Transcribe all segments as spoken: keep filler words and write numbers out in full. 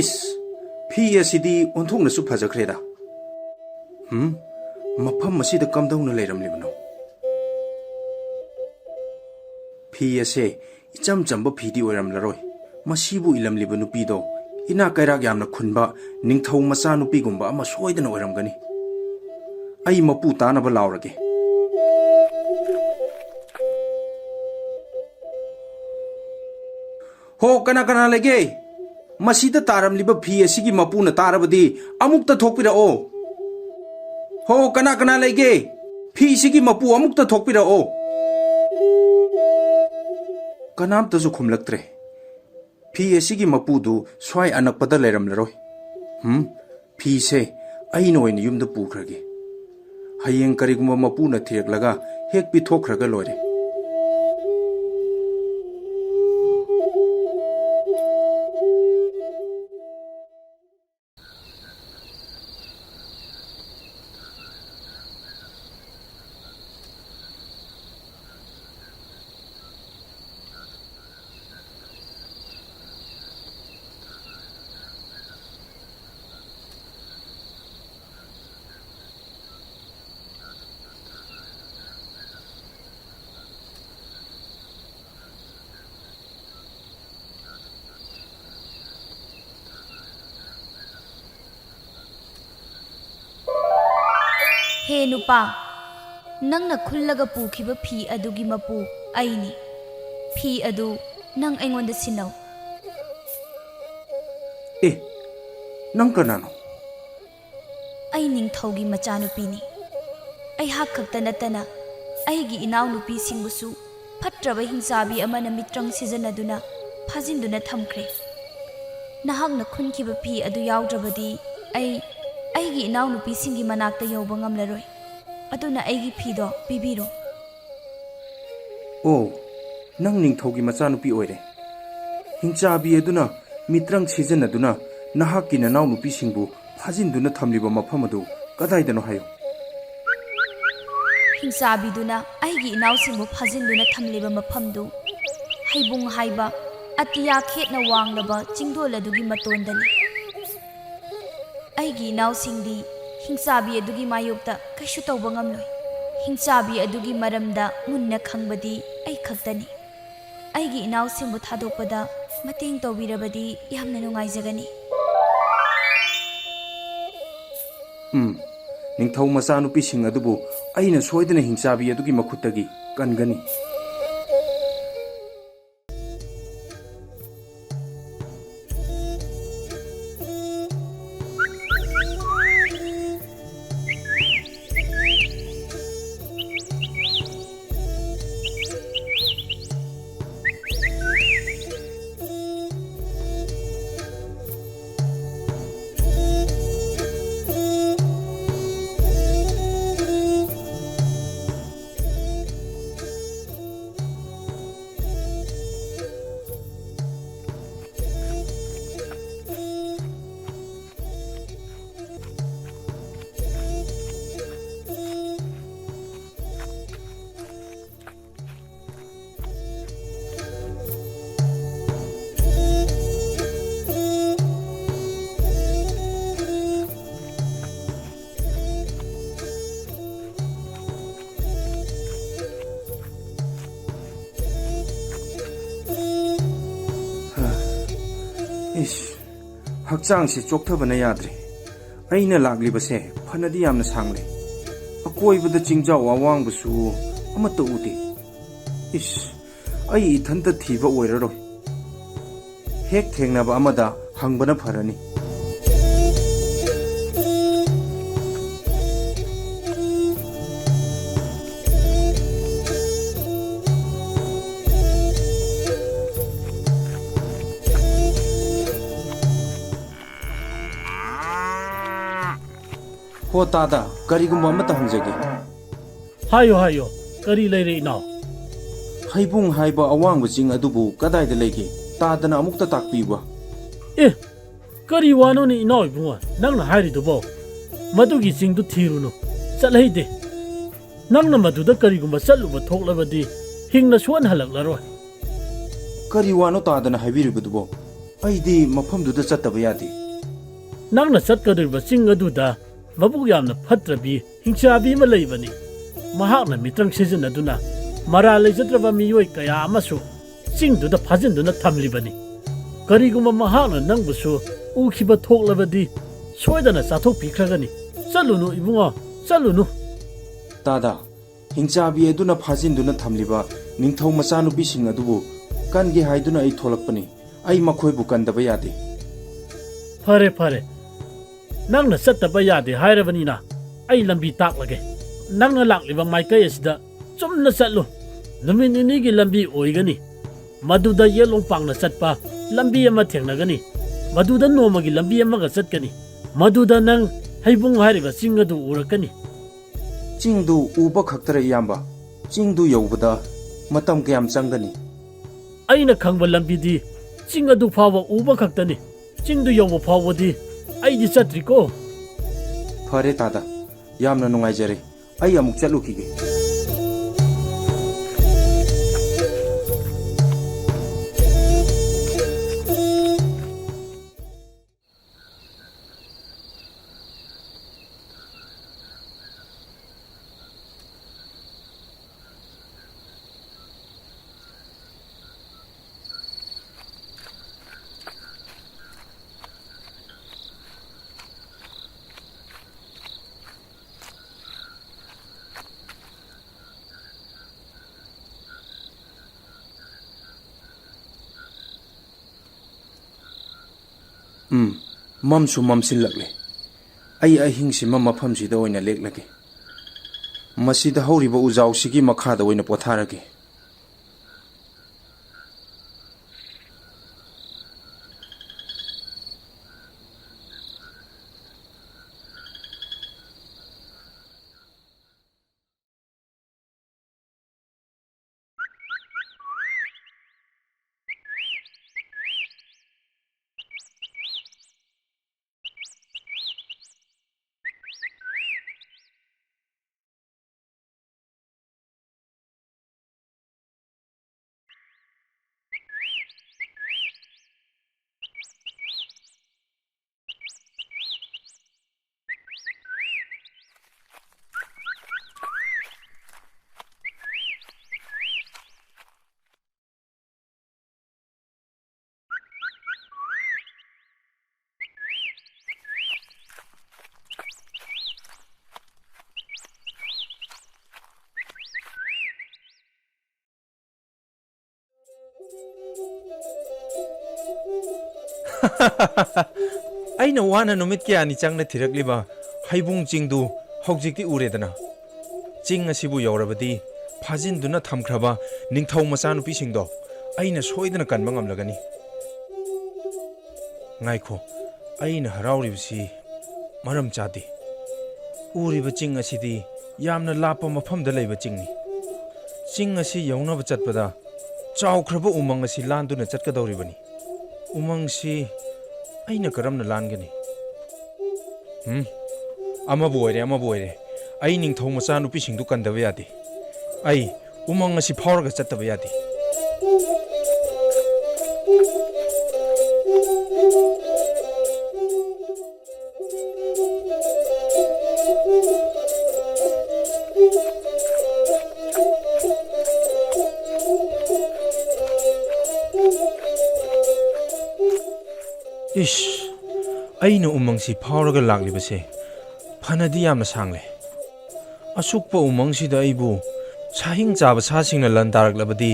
ꯏꯁ, ꯐꯤ ꯑꯁꯤꯗꯤ ꯑꯣꯟꯊꯣꯛꯅꯁꯨ ꯐꯖꯈ꯭ꯔꯦꯗ꯫ ꯍꯝ? ꯃꯐꯝ ꯑꯁꯤꯗ ꯀꯝꯗꯧꯅ ꯂꯩꯔꯝꯂꯤꯕꯅꯣ? ꯐꯤ ꯑꯁꯦ ꯏꯆꯝ ꯆꯝꯕ ꯐꯤꯗꯤ ꯑꯣꯏꯔꯝꯂꯔꯣꯏ꯫ ꯃꯁꯤꯕꯨ ꯏꯂꯝꯂꯤꯕ ꯅꯨꯄꯤꯗꯣ ꯏꯅꯥꯛ ꯀꯩꯔꯥꯛ ꯌꯥꯝꯅ ꯈꯨꯟꯕ ꯅꯤꯡꯊꯧ ꯃꯆꯥꯅꯨꯄꯤꯒꯨꯝꯕ ꯑꯃ ꯁꯣꯏꯗꯅ ꯑꯣꯏꯔꯝꯒꯅꯤ꯫ ꯑꯩ ꯃꯄꯨ ꯇꯥꯅꯕ ꯂꯥꯎꯔꯒꯦ꯫ ꯍꯣ, ꯀꯅꯥ ꯀꯅꯥ ꯂꯩꯒꯦ? ꯃꯁꯤꯗ ꯇꯥꯔꯝꯂꯤꯕ ꯐꯤ ꯑꯁꯤꯒꯤ ꯃꯄꯨꯅ ꯇꯥꯔꯕꯗꯤ ꯑꯃꯨꯛꯇ ꯊꯣꯛꯄꯤꯔꯛꯑꯣ꯫ ꯍꯣ, ꯀꯅꯥ ꯀꯅꯥ ꯂꯩꯒꯦ? ꯐꯤꯁꯤꯒꯤ ꯃꯄꯨ ꯑꯃꯨꯛꯇ ꯊꯣꯛꯄꯤꯔꯛꯑꯣ꯫ ꯀꯅꯥꯝꯇꯁꯨ ꯈꯨꯝꯂꯛꯇ꯭ꯔꯦ꯫ ꯐꯤ ꯑꯁꯤꯒꯤ ꯃꯄꯨꯗꯨ ꯁ꯭ꯋꯥꯏ ꯑꯅꯛꯄꯗ ꯂꯩꯔꯝꯂꯔꯣꯏ꯫ ꯍꯝ? ꯐꯤꯁꯦ ꯑꯩꯅ ꯑꯣꯏꯅ ꯌꯨꯝꯗ ꯄꯨꯈ꯭ꯔꯒꯦ꯫ ꯍꯌꯦꯡ ꯀꯔꯤꯒꯨꯝꯕ ꯃꯄꯨꯅ ꯊꯤꯔꯛꯂꯒ ꯍꯦꯛ ꯄꯤꯊꯣꯛꯈ꯭ꯔꯒ ꯂꯣꯏꯔꯦ꯫ ꯍꯦ ꯅꯨꯄꯥ, ꯅꯪꯅ ꯈꯨꯜꯂꯒ ꯄꯨꯈꯤꯕ ꯐꯤ ꯑꯗꯨꯒꯤ ꯃꯄꯨ ꯑꯩꯅꯤ꯫ ꯐꯤ ꯑꯗꯨ ꯅꯪ ꯑꯩꯉꯣꯟꯗ ꯁꯤꯟꯅꯧ꯫ ꯑꯦ, ꯅꯪ ꯀꯅꯥꯅꯣ? ꯑꯩ ꯅꯤꯡꯊꯧꯒꯤ ꯃꯆꯥꯅꯨꯄꯤꯅꯤ꯫ ꯑꯩꯍꯥꯛ ꯈꯛꯇ ꯅꯠꯇꯅ ꯑꯩꯒꯤ ꯏꯅꯥꯎꯅꯨꯄꯤꯁꯤꯡꯕꯨꯁꯨ ꯐꯠꯇ꯭ꯔꯕ ꯍꯤꯡꯆꯥꯕꯤ ꯑꯃꯅ ꯃꯤꯇ꯭ꯔꯪ ꯁꯤꯖꯤꯟꯅꯗꯨꯅ ꯐꯥꯖꯤꯟꯗꯨꯅ ꯊꯝꯈ꯭ꯔꯦ꯫ ꯅꯍꯥꯛꯅ ꯈꯨꯟꯈꯤꯕ ꯐꯤ ꯑꯗꯨ ꯌꯥꯎꯗ꯭ꯔꯕꯗꯤ ꯑꯩ ꯑꯩꯒꯤ ꯏꯅꯥꯎꯅꯨꯄꯤꯁꯤꯡꯒꯤ ꯃꯅꯥꯛꯇ ꯌꯧꯕ ꯉꯝꯂꯔꯣꯏ꯫ ꯑꯗꯨꯅ ꯑꯩꯒꯤ ꯐꯤꯗꯣ ꯄꯤꯕꯤꯔꯣ꯫ ꯑꯣ, ꯅꯪ ꯅꯤꯡꯊꯧꯒꯤ ꯃꯆꯥꯅꯨꯄꯤ ꯑꯣꯏꯔꯦ꯫ ꯍꯤꯡꯆꯥꯕꯤ ꯑꯗꯨꯅ ꯃꯤꯇ꯭ꯔꯪ ꯁꯤꯖꯤꯟꯅꯗꯨꯅ ꯅꯍꯥꯛꯀꯤ ꯅꯅꯥꯎꯅꯨꯄꯤꯁꯤꯡꯕꯨ ꯐꯥꯖꯤꯟꯗꯨꯅ ꯊꯝꯂꯤꯕ ꯃꯐꯝ ꯑꯗꯨ ꯀꯗꯥꯏꯗꯅꯣ ꯍꯥꯏꯌꯨ꯫ ꯍꯤꯡꯆꯥꯕꯤꯗꯨꯅ ꯑꯩꯒꯤ ꯏꯅꯥꯎꯁꯤꯡꯕꯨ ꯐꯥꯖꯤꯟꯗꯨꯅ ꯊꯝꯂꯤꯕ ꯃꯐꯝꯗꯨ ꯍꯩꯕꯨꯡ ꯍꯥꯏꯕ ꯑꯇꯤꯌꯥ ꯈꯦꯠꯅ ꯋꯥꯡꯂꯕ ꯆꯤꯡꯗꯣꯜ ꯑꯗꯨꯒꯤ ꯃꯇꯣꯟꯗꯅꯤ꯫ ꯑꯩꯒꯤ ꯏꯅꯥꯎꯁꯤꯡꯗꯤ ꯍꯤꯡꯆꯥꯕꯤ ꯑꯗꯨꯒꯤ ꯃꯥꯌꯣꯛꯇ ꯀꯩꯁꯨ ꯇꯧꯕ ꯉꯝꯂꯣꯏ꯫ ꯍꯤꯡꯆꯥꯕꯤ ꯑꯗꯨꯒꯤ ꯃꯔꯝꯗ ꯃꯨꯟꯅ ꯈꯪꯕꯗꯤ ꯑꯩ ꯈꯛꯇꯅꯤ꯫ ꯑꯩꯒꯤ ꯏꯅꯥꯎꯁꯤꯡꯕꯨ ꯊꯥꯗꯣꯛꯄꯗ ꯃꯇꯦꯡ ꯇꯧꯕꯤꯔꯕꯗꯤ ꯌꯥꯝꯅ ꯅꯨꯡꯉꯥꯏꯖꯒꯅꯤ꯫ ꯎꯝ, ꯅꯤꯡꯊꯧ ꯃꯆꯥꯅꯨꯄꯤꯁꯤꯡ ꯑꯗꯨꯕꯨ ꯑꯩꯅ ꯁꯣꯏꯗꯅ ꯍꯤꯡꯆꯥꯕꯤ ꯑꯗꯨꯒꯤ ꯃꯈꯨꯠꯇꯒꯤ ꯀꯟꯒꯅꯤ꯫ ꯏꯁ, ꯍꯛꯆꯥꯡꯁꯤ ꯆꯣꯛꯊꯕꯅ ꯌꯥꯗ꯭ꯔꯦ꯫ ꯑꯩꯅ ꯂꯥꯛꯂꯤꯕꯁꯦ ꯐꯅꯗꯤ ꯌꯥꯝꯅ ꯁꯥꯡꯂꯦ꯫ ꯑꯀꯣꯏꯕꯗ ꯆꯤꯡꯖꯥꯎ ꯑꯋꯥꯡꯕꯁꯨ ꯑꯃꯠꯇ ꯎꯗꯦ꯫ ꯏꯁ, ꯑꯩ ꯏꯊꯟꯇ ꯊꯤꯕ ꯑꯣꯏꯔꯔꯣꯏ꯫ ꯍꯦꯛ ꯊꯦꯡꯅꯕ ꯑꯃꯗ ꯍꯪꯕꯅ ꯐꯔꯅꯤ꯫ ꯍꯣ ꯇꯥꯗ, ꯀꯔꯤꯒꯨꯝꯕ ꯑꯃꯠꯇ ꯍꯪꯖꯒꯦ꯫ ꯍꯥꯏꯌꯣ, ꯍꯥꯏꯌꯣ, ꯀꯔꯤ ꯂꯩꯔꯦ, ꯏꯅꯥꯎ? ꯍꯩꯕꯨꯡ ꯍꯥꯏꯕ ꯑꯋꯥꯡꯕ ꯆꯤꯡ ꯑꯗꯨꯕꯨ ꯀꯗꯥꯏꯗ ꯂꯩꯒꯦ? ꯇꯥꯗꯅ ꯑꯃꯨꯛꯇ ꯇꯥꯛꯄꯤꯕ꯫ ꯑꯦ, ꯀꯔꯤ ꯋꯥꯅꯣꯅꯦ, ꯏꯅꯥꯎ ꯏꯕꯨꯡꯉꯣ, ꯅꯪꯅ ꯍꯥꯏꯔꯤꯗꯨꯕꯣ? ꯃꯗꯨꯒꯤ ꯆꯤꯡꯗꯨ ꯊꯤꯔꯨꯅꯨ, ꯆꯠꯍꯩꯗꯦ꯫ ꯅꯪꯅ ꯃꯗꯨꯗ ꯀꯔꯤꯒꯨꯝꯕ ꯆꯠꯂꯨꯕ ꯊꯣꯛꯂꯕꯗꯤ, ꯍꯤꯡꯅ ꯁꯨꯛꯍꯟ ꯍꯜꯂꯛꯂꯔꯣꯏ꯫ ꯀꯔꯤ ꯋꯥꯅꯣ ꯇꯥꯗꯅ ꯍꯥꯏꯕꯤꯔꯤꯕꯗꯨꯕꯣ? ꯑꯩꯗꯤ ꯃꯐꯝꯗꯨꯗ ꯆꯠꯇꯕ ꯌꯥꯗꯦ꯫ ꯅꯪꯅ ꯆꯠꯀꯗꯧꯔꯤꯕ ꯆꯤꯡ ꯑꯗꯨꯗ ꯃꯕꯨꯛ ꯌꯥꯝꯅ ꯐꯠꯇ꯭ꯔꯕꯤ ꯍꯤꯡꯆꯥꯕꯤ ꯑꯃ ꯂꯩꯕꯅꯤ꯫ ꯃꯍꯥꯛꯅ ꯃꯤꯇ꯭ꯔꯪ ꯁꯤꯖꯤꯟꯅꯗꯨꯅ ꯃꯔꯥꯜ ꯂꯩꯖꯗ꯭ꯔꯕ ꯃꯤꯑꯣꯏ ꯀꯌꯥ ꯑꯃꯁꯨ ꯆꯤꯡꯗꯨꯗ ꯐꯥꯖꯤꯟꯗꯨꯅ ꯊꯝꯂꯤꯕꯅꯤ꯫ ꯀꯔꯤꯒꯨꯝꯕ ꯃꯍꯥꯛꯅ ꯅꯪꯕꯨꯁꯨ ꯎꯈꯤꯕ ꯊꯣꯛꯂꯕꯗꯤ ꯁꯣꯏꯗꯅ ꯆꯥꯊꯣꯛꯄꯤꯈ꯭ꯔꯒꯅꯤ꯫ ꯆꯠꯂꯨꯅꯨ ꯏꯕꯨꯡꯉꯣ, ꯆꯠꯂꯨꯅꯨ꯫ ꯇꯥꯗ, ꯍꯤꯡꯆꯥꯕꯤ ꯑꯗꯨꯅ ꯐꯥꯖꯤꯟꯗꯨꯅ ꯊꯝꯂꯤꯕ ꯅꯤꯡꯊꯧ ꯃꯆꯥꯅꯨꯄꯤꯁꯤꯡ ꯑꯗꯨꯕꯨ ꯀꯟꯒꯦ ꯍꯥꯏꯗꯨꯅ ꯑꯩ ꯊꯣꯛꯂꯛꯄꯅꯤ꯫ ꯑꯩ ꯃꯈꯣꯏꯕꯨ ꯀꯟꯗꯕ ꯌꯥꯗꯦ꯫ ꯐꯔꯦ, ꯐꯔꯦ꯫ ꯅꯪꯅ ꯆꯠꯇꯕ ꯌꯥꯗꯦ ꯍꯥꯏꯔꯕꯅꯤꯅ ꯑꯩ ꯂꯝꯕꯤ ꯇꯥꯛꯂꯒꯦ꯫ ꯅꯪꯅ ꯂꯥꯛꯂꯤꯕ ꯃꯥꯏꯀꯩ ꯑꯁꯤꯗ ꯆꯨꯝꯅ ꯆꯠꯂꯨ꯫ ꯅꯨꯃꯤꯠ ꯅꯤꯅꯤꯒꯤ ꯂꯝꯕꯤ ꯑꯣꯏꯒꯅꯤ꯫ ꯃꯗꯨꯗ ꯌꯦꯠꯂꯣꯝ ꯄꯥꯡꯅ ꯆꯠꯄ ꯂꯝꯕꯤ ꯑꯃ ꯊꯦꯡꯅꯒꯅꯤ꯫ ꯃꯗꯨꯗ ꯅꯣꯡꯃꯒꯤ ꯂꯝꯕꯤ ꯑꯃꯒ ꯆꯠꯀꯅꯤ꯫ ꯃꯗꯨꯗ ꯅꯪ ꯍꯩꯕꯨꯡ ꯍꯥꯏꯔꯤꯕ ꯆꯤꯡ ꯑꯗꯨ ꯎꯔꯛꯀꯅꯤ꯫ ꯆꯤꯡꯗꯨ ꯎꯕ ꯈꯛꯇꯔ, ꯏꯌꯥꯝꯕ? ꯆꯤꯡꯗꯨ ꯌꯧꯕꯗ ꯃꯇꯝ ꯀꯌꯥꯝ ꯆꯪꯒꯅꯤ? ꯑꯩꯅ ꯈꯪꯕ ꯂꯝꯕꯤꯗꯤ ꯆꯤꯡ ꯑꯗꯨ ꯐꯥꯎꯕ ꯎꯕ ꯈꯛꯇꯅꯤ꯫ ꯆꯤꯡꯗꯨ ꯌꯧꯕ ꯐꯥꯎꯕꯗꯤ ꯑꯩꯗꯤ ꯆꯠꯇ꯭ꯔꯤꯀꯣ꯫ ꯐꯔꯦ ꯇꯥꯗ, ꯌꯥꯝꯅ ꯅꯨꯡꯉꯥꯏꯖꯔꯦ꯫ ꯑꯩ ꯑꯃꯨꯛ ꯆꯠꯂꯨꯈꯤꯒꯦ꯫ ꯎꯝ, ꯃꯝꯁꯨ ꯃꯝꯁꯤꯜꯂꯛꯂꯦ꯫ ꯑꯩ ꯑꯍꯤꯡꯁꯤꯃ ꯃꯐꯝꯁꯤꯗ ꯑꯣꯏꯅ ꯂꯦꯛꯂꯒꯦ꯫ ꯃꯁꯤꯗ ꯍꯧꯔꯤꯕ ꯎꯖꯥꯎꯁꯤꯒꯤ ꯃꯈꯥꯗ ꯑꯣꯏꯅ ꯄꯣꯊꯥꯔꯒꯦ꯫ ꯑꯩꯅ ꯋꯥꯅ ꯅꯨꯃꯤꯠ ꯀꯌꯥꯅꯤ ꯆꯪꯅ ꯊꯤꯔꯛꯂꯤꯕ ꯍꯩꯕꯨꯡ ꯆꯤꯡꯗꯨ ꯍꯧꯖꯤꯛꯇꯤ ꯎꯔꯦꯗꯅ꯫ ꯆꯤꯡ ꯑꯁꯤꯕꯨ ꯌꯧꯔꯕꯗꯤ ꯐꯥꯖꯤꯟꯗꯨꯅ ꯊꯝꯈ꯭ꯔꯕ ꯅꯤꯡꯊꯧ ꯃꯆꯥꯅꯨꯄꯤꯁꯤꯡꯗꯣ ꯑꯩꯅ ꯁꯣꯏꯗꯅ ꯀꯟꯕ ꯉꯝꯂꯒꯅꯤ꯫ ꯉꯥꯏꯈꯣ, ꯑꯩꯅ ꯍꯔꯥꯎꯔꯤꯕꯁꯤ ꯃꯔꯝ ꯆꯥꯗꯦ꯫ ꯎꯔꯤꯕ ꯆꯤꯡ ꯑꯁꯤꯗꯤ ꯌꯥꯝꯅ ꯂꯥꯞꯄ ꯃꯐꯝꯗ ꯂꯩꯕ ꯆꯤꯡꯅꯤ꯫ ꯆꯤꯡ ꯑꯁꯤ ꯌꯧꯅꯕ ꯆꯠꯄꯗ ꯆꯥꯎꯈ꯭ꯔꯕ ꯎꯃꯪ ꯑꯁꯤ ꯂꯥꯟꯗꯨꯅ ꯆꯠꯀꯗꯧꯔꯤꯕꯅꯤ꯫ ꯎꯃꯪꯁꯤ ꯑꯩꯅ ꯀꯔꯝꯅ ꯂꯥꯟꯒꯅꯤ? ꯎꯝ, ꯑꯃꯕꯨ ꯑꯣꯏꯔꯦ, ꯑꯃꯕꯨ ꯑꯣꯏꯔꯦ, ꯑꯩ ꯅꯤꯡꯊꯧ ꯃꯆꯥꯅꯨꯄꯤꯁꯤꯡꯗꯨ ꯀꯟꯗꯕ ꯌꯥꯗꯦ꯫ ꯑꯩ ꯎꯃꯪ ꯑꯁꯤ ꯐꯥꯎꯔꯒ ꯆꯠꯇꯕ ꯌꯥꯗꯦ꯫ ꯏꯁ, ꯑꯩꯅ ꯎꯃꯪꯁꯤ ꯐꯥꯎꯔꯒ ꯂꯥꯛꯂꯤꯕꯁꯦ ꯐꯅꯗꯤ ꯌꯥꯝꯅ ꯁꯥꯡꯂꯦ꯫ ꯑꯁꯨꯛꯄ ꯎꯃꯪꯁꯤꯗ ꯑꯩꯕꯨ ꯁꯥꯍꯤꯡ ꯆꯥꯕ ꯁꯥꯁꯤꯡꯅ ꯂꯟ ꯇꯥꯔꯛꯂꯕꯗꯤ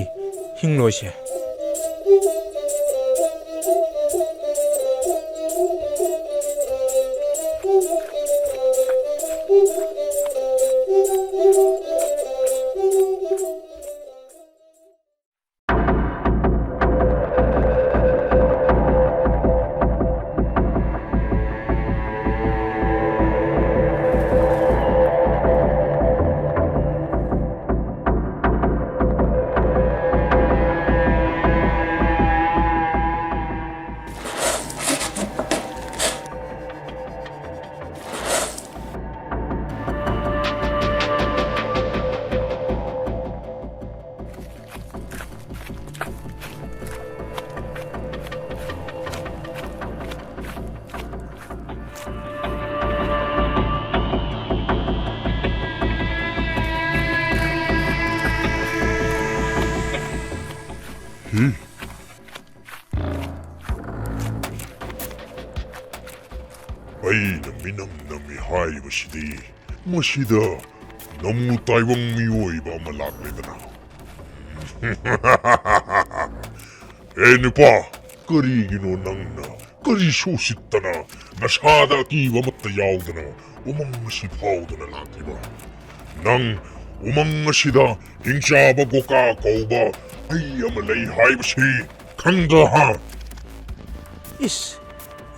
ꯍꯤꯡꯂꯣꯏꯁꯦ꯫ ꯑꯩꯅ ꯃꯤꯅꯝ ꯅꯝꯃꯤ ꯍꯥꯏꯔꯤꯕꯁꯤꯗꯤ ꯃꯁꯤꯗ ꯅꯃꯨ ꯇꯥꯏꯕꯪ ꯃꯤꯑꯣꯏꯕ ꯑꯃ ꯂꯥꯛꯂꯦꯗꯅ꯫ ꯑꯦ ꯅꯨꯄꯥ, ꯀꯔꯤꯒꯤꯅꯣ ꯅꯪꯅ ꯀꯔꯤꯁꯨ ꯎꯁꯤꯠꯇꯅ, ꯅꯁꯥꯗ ꯑꯀꯤꯕ ꯑꯃꯠꯇ ꯌꯥꯎꯗꯅ ꯎꯃꯪ ꯑꯁꯤ ꯐꯥꯎꯗꯨꯅ ꯂꯥꯛꯂꯤꯕ? ꯅꯪ ꯎꯃꯪ ꯑꯁꯤꯗ ꯍꯤꯡꯆꯥꯕ ꯒꯣꯀꯥ ꯀꯧꯕ ꯑꯩ ꯑꯃ ꯂꯩ ꯍꯥꯏꯕꯁꯤ ꯈꯪꯗ꯭ꯔꯥ, ꯍꯥ? ꯏꯁ,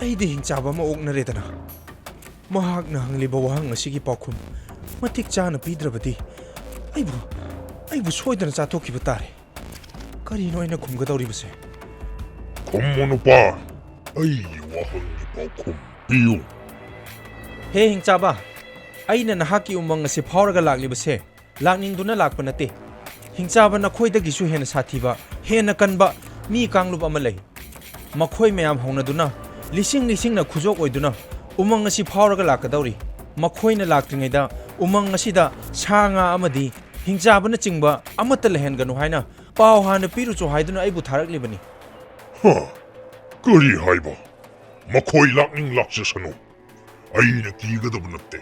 ꯑꯩꯗꯤ ꯍꯤꯡꯆꯥꯕ ꯑꯃ ꯑꯣꯛꯅꯔꯦꯗꯅ꯫ ꯃꯍꯥꯛꯅ ꯍꯪꯂꯤꯕ ꯋꯥꯍꯪ ꯑꯁꯤꯒꯤ ꯄꯥꯎꯈꯨꯝ ꯃꯇꯤꯛ ꯆꯥꯅ ꯄꯤꯗ꯭ꯔꯕꯗꯤ ꯑꯩꯕꯨ, ꯑꯩꯕꯨ ꯁꯣꯏꯗꯅ ꯆꯥꯊꯣꯛꯈꯤꯕ ꯇꯥꯔꯦ꯫ ꯀꯔꯤꯅꯣ ꯑꯩꯅ ꯈꯨꯝꯒꯗꯧꯔꯤꯕꯁꯦ? ꯈꯨꯝꯃꯨ ꯅꯨꯄꯥ, ꯑꯩꯒꯤ ꯋꯥꯍꯪꯒꯤ ꯄꯥꯎꯈꯨꯝ ꯄꯤꯌꯨ꯫ ꯍꯦ ꯍꯤꯡꯆꯥꯕ, ꯑꯩꯅ ꯅꯍꯥꯛꯀꯤ ꯎꯃꯪ ꯑꯁꯤ ꯐꯥꯎꯔꯒ ꯂꯥꯛꯂꯤꯕꯁꯦ ꯂꯥꯛꯅꯤꯡꯗꯨꯅ ꯂꯥꯛꯄ ꯅꯠꯇꯦ꯫ ꯍꯤꯡꯆꯥꯕ, ꯅꯈꯣꯏꯗꯒꯤꯁꯨ ꯍꯦꯟꯅ ꯁꯥꯊꯤꯕ, ꯍꯦꯟꯅ ꯀꯟꯕ ꯃꯤ ꯀꯥꯡꯂꯨꯞ ꯑꯃ ꯂꯩ꯫ ꯃꯈꯣꯏ ꯃꯌꯥꯝ ꯍꯧꯅꯗꯨꯅ, ꯂꯤꯁꯤꯡ ꯂꯤꯁꯤꯡꯅ ꯈꯨꯖꯣꯛ ꯑꯣꯏꯗꯨꯅ ꯎꯃꯪ ꯑꯁꯤ ꯐꯥꯎꯔꯒ ꯂꯥꯛꯀꯗꯧꯔꯤ꯫ ꯃꯈꯣꯏꯅ ꯂꯥꯛꯇ꯭ꯔꯤꯉꯩꯗ ꯎꯃꯪ ꯑꯁꯤꯗ ꯁꯥ ꯉꯥ ꯑꯃꯗꯤ ꯍꯤꯡꯆꯥꯕꯅꯆꯤꯡꯕ ꯑꯃꯠꯇ ꯂꯩꯍꯟꯒꯅꯨ ꯍꯥꯏꯅ ꯄꯥꯎ ꯍꯥꯟꯅ ꯄꯤꯔꯨꯆꯣ ꯍꯥꯏꯗꯨꯅ ꯑꯩꯕꯨ ꯊꯥꯔꯛꯂꯤꯕꯅꯤ꯫ ꯍ! ꯀꯔꯤ ꯍꯥꯏꯕ? ꯃꯈꯣꯏ ꯂꯥꯛꯅꯤꯡ ꯂꯥꯛꯆꯁꯅꯨ꯫ ꯑꯩꯅ ꯀꯤꯒꯗꯕ ꯅꯠꯇꯦ꯫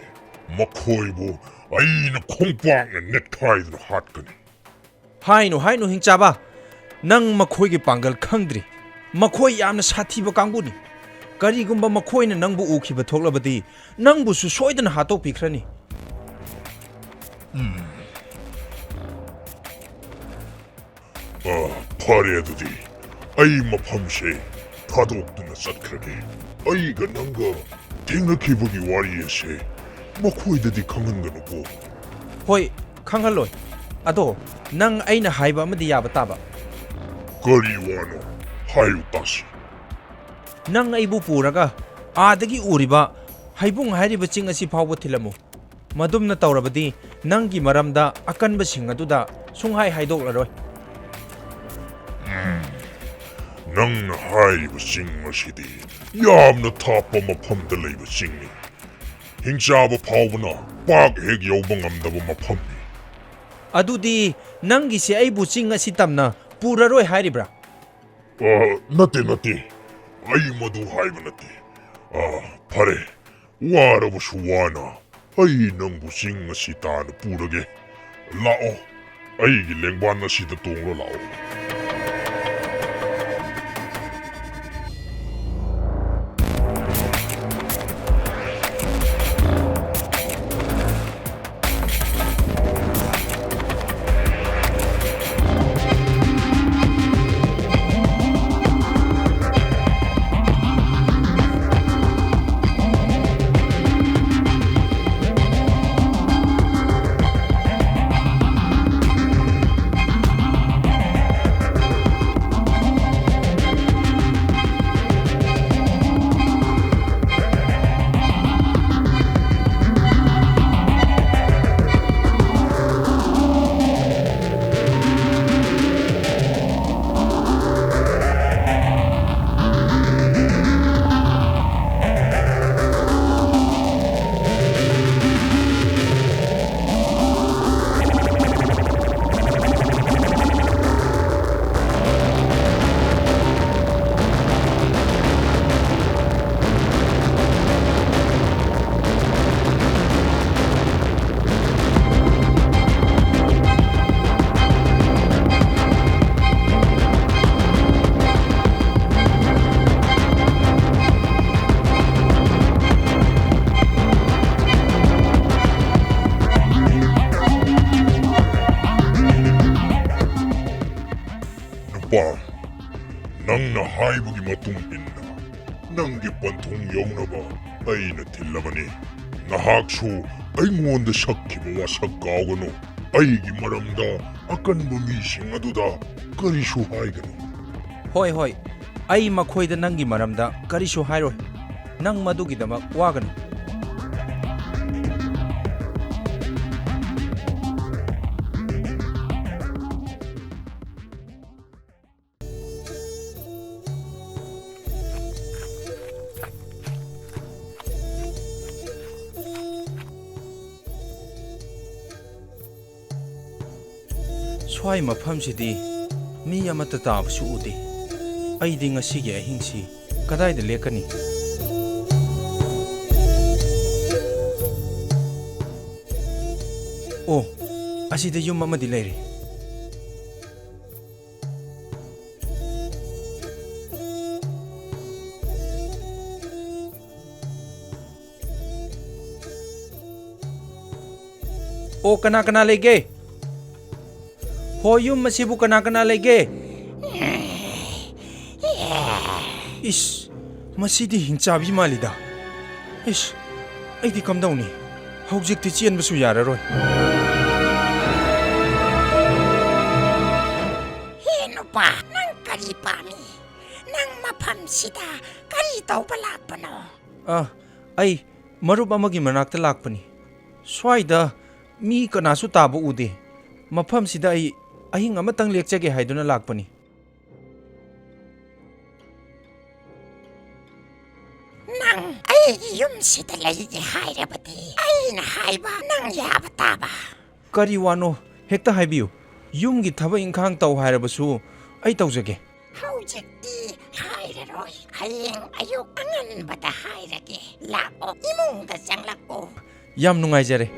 ꯃꯈꯣꯏꯕꯨ ꯑꯩꯅ ꯈꯣꯡꯄꯥꯛꯅ ꯅꯦꯠꯈꯥꯏꯗꯨꯅ ꯍꯥꯠꯀꯅꯤ꯫ ꯍꯥꯏꯅꯨ, ꯍꯥꯏꯅꯨ, ꯍꯤꯡꯆꯥꯕ꯫ ꯅꯪ ꯃꯈꯣꯏꯒꯤ ꯄꯥꯡꯒꯜ ꯈꯪꯗ꯭ꯔꯤ꯫ ꯃꯈꯣꯏ ꯌꯥꯝꯅ ꯁꯥꯊꯤꯕ ꯀꯥꯡꯕꯨꯅꯤ꯫ ꯀꯔꯤꯒꯨꯝꯕ ꯃꯈꯣꯏꯅ ꯅꯪꯕꯨ ꯎꯈꯤꯕ ꯊꯣꯛꯂꯕꯗꯤ, ꯅꯪꯕꯨꯁꯨ ꯁꯣꯏꯗꯅ ꯍꯥꯠꯇꯣꯛꯄꯤꯈ꯭ꯔꯅꯤ꯫ ꯎꯝ꯫ ꯑ, ꯐꯔꯦ ꯑꯗꯨꯗꯤ꯫ ꯑꯩ ꯃꯐꯝꯁꯦ ꯊꯥꯗꯣꯛꯇꯨꯅ ꯆꯠꯈ꯭ꯔꯒꯦ꯫ ꯑꯩꯒ ꯅꯪꯒ ꯊꯦꯡꯅꯈꯤꯕꯒꯤ ꯋꯥꯔꯤ ꯑꯁꯦ ꯃꯈꯣꯏꯗꯗꯤ ꯈꯪꯍꯟꯒꯅꯨꯀꯣ꯫ ꯍꯣꯏ, ꯈꯪꯍꯜꯂꯣꯏ꯫ ꯑꯗꯣ ꯅꯪ ꯑꯩꯅ ꯍꯥꯏꯕ ꯑꯃꯗꯤ ꯌꯥꯕ ꯇꯥꯕ꯫ ꯀꯔꯤ ꯋꯥꯅꯣ? ꯍꯥꯏꯌꯨ ꯇꯥꯁꯤ꯫ ꯅꯪ ꯑꯩꯕꯨ ꯄꯨꯔꯒ ꯑꯥꯗꯒꯤ ꯎꯔꯤꯕ ꯍꯩꯕꯨꯡ ꯍꯥꯏꯔꯤꯕ ꯆꯤꯡ ꯑꯁꯤ ꯐꯥꯎꯕ ꯊꯤꯜꯂꯝꯃꯨ꯫ ꯃꯗꯨꯝꯅ ꯇꯧꯔꯕꯗꯤ ꯅꯪꯒꯤ ꯃꯔꯝꯗ ꯑꯀꯟꯕꯁꯤꯡ ꯑꯗꯨꯗ ꯁꯨꯡꯍꯥꯏ ꯍꯥꯏꯗꯣꯛꯂꯔꯣꯏ꯫ ꯎꯝ, ꯅꯪꯅ ꯍꯥꯏꯔꯤꯕ ꯆꯤꯡ ꯑꯁꯤꯗꯤ ꯌꯥꯝꯅ ꯊꯥꯞꯄ ꯃꯐꯝꯗ ꯂꯩꯕ ꯆꯤꯡꯅꯤ꯫ ꯍꯤꯡꯆꯥꯕ ꯐꯥꯎꯕꯅ ꯄꯥꯛ ꯍꯦꯛ ꯌꯧꯕ ꯉꯝꯗꯕ ꯃꯐꯝꯅꯤ꯫ ꯑꯗꯨꯗꯤ ꯅꯪꯒꯤꯁꯦ ꯑꯩꯕꯨ ꯆꯤꯡ ꯑꯁꯤ ꯇꯝꯅ ꯄꯨꯔꯔꯣꯏ ꯍꯥꯏꯔꯤꯕ꯭ꯔꯥ? ꯑ, ꯅꯠꯇꯦ, ꯅꯠꯇꯦ꯫ ꯑꯩ ꯃꯗꯨ ꯍꯥꯏꯕ ꯅꯠꯇꯦ꯫ ꯑ, ꯐꯔꯦ꯫ ꯋꯥꯔꯕꯁꯨ ꯋꯥꯅ ꯑꯩ ꯅꯪꯕꯨ ꯆꯤꯡ ꯑꯁꯤ ꯇꯥꯟꯅ ꯄꯨꯔꯒꯦ꯫ ꯂꯥꯛꯑꯣ, ꯑꯩꯒꯤ ꯂꯦꯡꯕꯥꯟ ꯑꯁꯤꯗ ꯇꯣꯡꯂꯣ ꯂꯥꯛꯑꯣ꯫ ꯄꯥꯝ, ꯅꯪꯅ ꯍꯥꯏꯕꯒꯤ ꯃꯇꯨꯡ ꯏꯟꯅ ꯅꯪꯒꯤ ꯄꯟꯊꯨꯡ ꯌꯧꯅꯕ ꯑꯩꯅ ꯊꯤꯜꯂꯕꯅꯤ꯫ ꯅꯍꯥꯛꯁꯨ ꯑꯩꯉꯣꯟꯗ ꯁꯛꯈꯤꯕ ꯋꯥꯁꯛ ꯀꯥꯎꯒꯅꯨ꯫ ꯑꯩꯒꯤ ꯃꯔꯝꯗ ꯑꯀꯟꯕ ꯃꯤꯁꯤꯡ ꯑꯗꯨꯗ ꯀꯔꯤꯁꯨ ꯍꯥꯏꯒꯅꯨ꯫ ꯍꯣꯏ, ꯍꯣꯏ, ꯑꯩ ꯃꯈꯣꯏꯗ ꯅꯪꯒꯤ ꯃꯔꯝꯗ ꯀꯔꯤꯁꯨ ꯍꯥꯏꯔꯣꯏ꯫ ꯅꯪ ꯃꯗꯨꯒꯤꯗꯃꯛ ꯋꯥꯒꯅꯨ꯫ ꯁ꯭ꯋꯥꯏ ꯃꯐꯝꯁꯤꯗꯤ ꯃꯤ ꯑꯃꯠꯇ ꯇꯥꯕꯁꯨ ꯎꯗꯦ꯫ ꯑꯩꯗꯤ ꯉꯁꯤꯒꯤ ꯑꯍꯤꯡꯁꯤ ꯀꯗꯥꯏꯗ ꯂꯦꯛꯀꯅꯤ? ꯑꯣ, ꯑꯁꯤꯗ ꯌꯨꯝ ꯑꯃꯗꯤ ꯂꯩꯔꯦ꯫ ꯑꯣ, ꯀꯅꯥ ꯀꯅꯥ ꯂꯩꯒꯦ? ꯍꯣ, ꯌꯨꯝ ꯑꯁꯤꯕꯨ ꯀꯅꯥ ꯀꯅꯥ ꯂꯩꯒꯦ? ꯏꯁ, ꯃꯁꯤꯗꯤ ꯍꯤꯡꯆꯥꯕꯤ ꯃꯥꯜꯂꯤꯗ꯫ ꯏꯁ, ꯑꯩꯗꯤ ꯀꯝꯗꯧꯅꯤ? ꯍꯧꯖꯤꯛꯇꯤ ꯆꯦꯟꯕꯁꯨ ꯌꯥꯔꯔꯣꯏ꯫ ꯍꯦ ꯅꯨꯄꯥ, ꯅꯪ ꯀꯔꯤ ꯄꯥꯝꯃꯤ? ꯅꯪ ꯃꯐꯝꯁꯤꯗ ꯀꯔꯤ ꯇꯧꯕ ꯂꯥꯛꯄꯅꯣ? ꯑ, ꯑꯩ ꯃꯔꯨꯞ ꯑꯃꯒꯤ ꯃꯅꯥꯛꯇ ꯂꯥꯛꯄꯅꯤ꯫ ꯁ꯭ꯋꯥꯏꯗ ꯃꯤ ꯀꯅꯥꯁꯨ ꯇꯥꯕ ꯎꯗꯦ꯫ ꯃꯐꯝꯁꯤꯗ ꯑꯩ ꯑꯍꯤꯡ ꯑꯃꯇꯪ ꯂꯦꯛꯆꯒꯦ ꯍꯥꯏꯗꯨꯅ ꯂꯥꯛꯄꯅꯤ꯫ ꯅꯪ ꯑꯩꯒꯤ ꯌꯨꯝꯁꯤꯗ ꯂꯩꯒꯦ ꯍꯥꯏꯔꯕꯗꯤ ꯑꯩꯅ ꯍꯥꯏꯕ ꯅꯪ ꯌꯥꯕ ꯇꯥꯕ꯫ ꯀꯔꯤ ꯋꯥꯅꯣ? ꯍꯦꯛꯇ ꯍꯥꯏꯕꯤꯌꯨ꯫ ꯌꯨꯝꯒꯤ ꯊꯕꯛ ꯏꯪꯈꯥꯡ ꯇꯧ ꯍꯥꯏꯔꯕꯁꯨ ꯑꯩ ꯇꯧꯖꯒꯦ꯫ ꯍꯧꯖꯤꯛꯇꯤ ꯍꯥꯏꯔꯔꯣꯏ꯫ ꯍꯌꯦꯡ ꯑꯌꯨꯛ ꯑꯉꯟꯕꯗ ꯍꯥꯏꯔꯒꯦ꯫ ꯂꯥꯛꯑꯣ, ꯏꯃꯨꯡꯗ ꯆꯪꯂꯛꯑꯣ꯫ ꯌꯥꯝ ꯅꯨꯡꯉꯥꯏꯖꯔꯦ꯫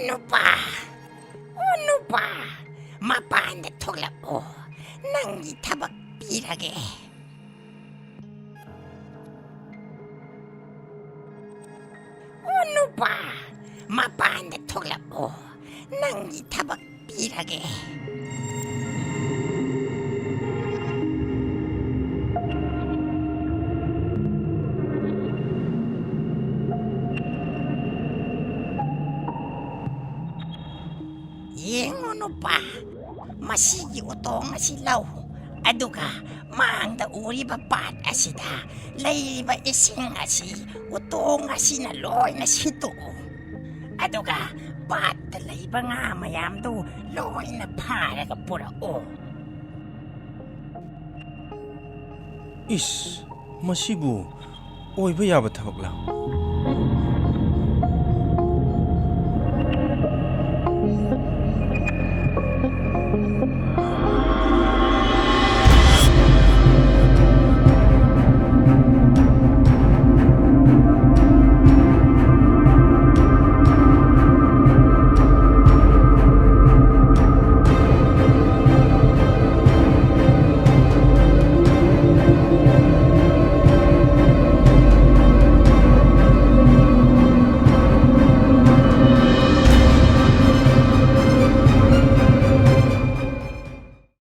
ꯅꯨꯄꯥ, ꯑꯣ ꯅꯨꯄꯥ, ꯃꯄꯥꯟꯗ ꯊꯣꯛꯂꯛꯑꯣ, ꯅꯪꯒꯤ ꯊꯕꯛ ꯄꯤꯔꯒꯦ꯫ ꯑꯣ ꯅꯨꯄꯥ, ꯃꯄꯥꯟꯗ ꯊꯣꯛꯂꯛꯑꯣ, ꯅꯪꯒꯤ ꯊꯕꯛ ꯄꯤꯔꯒꯦ꯫ ꯌꯦꯡꯉꯨ ꯅꯨꯄꯥ, ꯃꯁꯤꯒꯤ ꯎꯇꯣꯡ ꯑꯁꯤ ꯂꯧ, ꯑꯗꯨꯒ ꯃꯥꯡꯗ ꯎꯔꯤꯕ ꯄꯥꯠ ꯑꯁꯤꯗ ꯂꯩꯔꯤꯕ ꯏꯁꯤꯡ ꯑꯁꯤ ꯎꯇꯣꯡ ꯑꯁꯤꯅ ꯂꯣꯏꯅ ꯁꯤꯠꯇꯣꯛꯎ꯫ ꯑꯗꯨꯒ ꯄꯥꯠꯇ ꯂꯩꯕ ꯉꯥ ꯃꯌꯥꯝꯗꯨ ꯂꯣꯏꯅ ꯐꯥꯔꯒ ꯄꯨꯔꯛꯎ꯫ ꯏꯁ, ꯃꯁꯤꯕꯨ ꯑꯣꯏꯕ ꯌꯥꯕ ꯊꯕꯛꯂꯥ?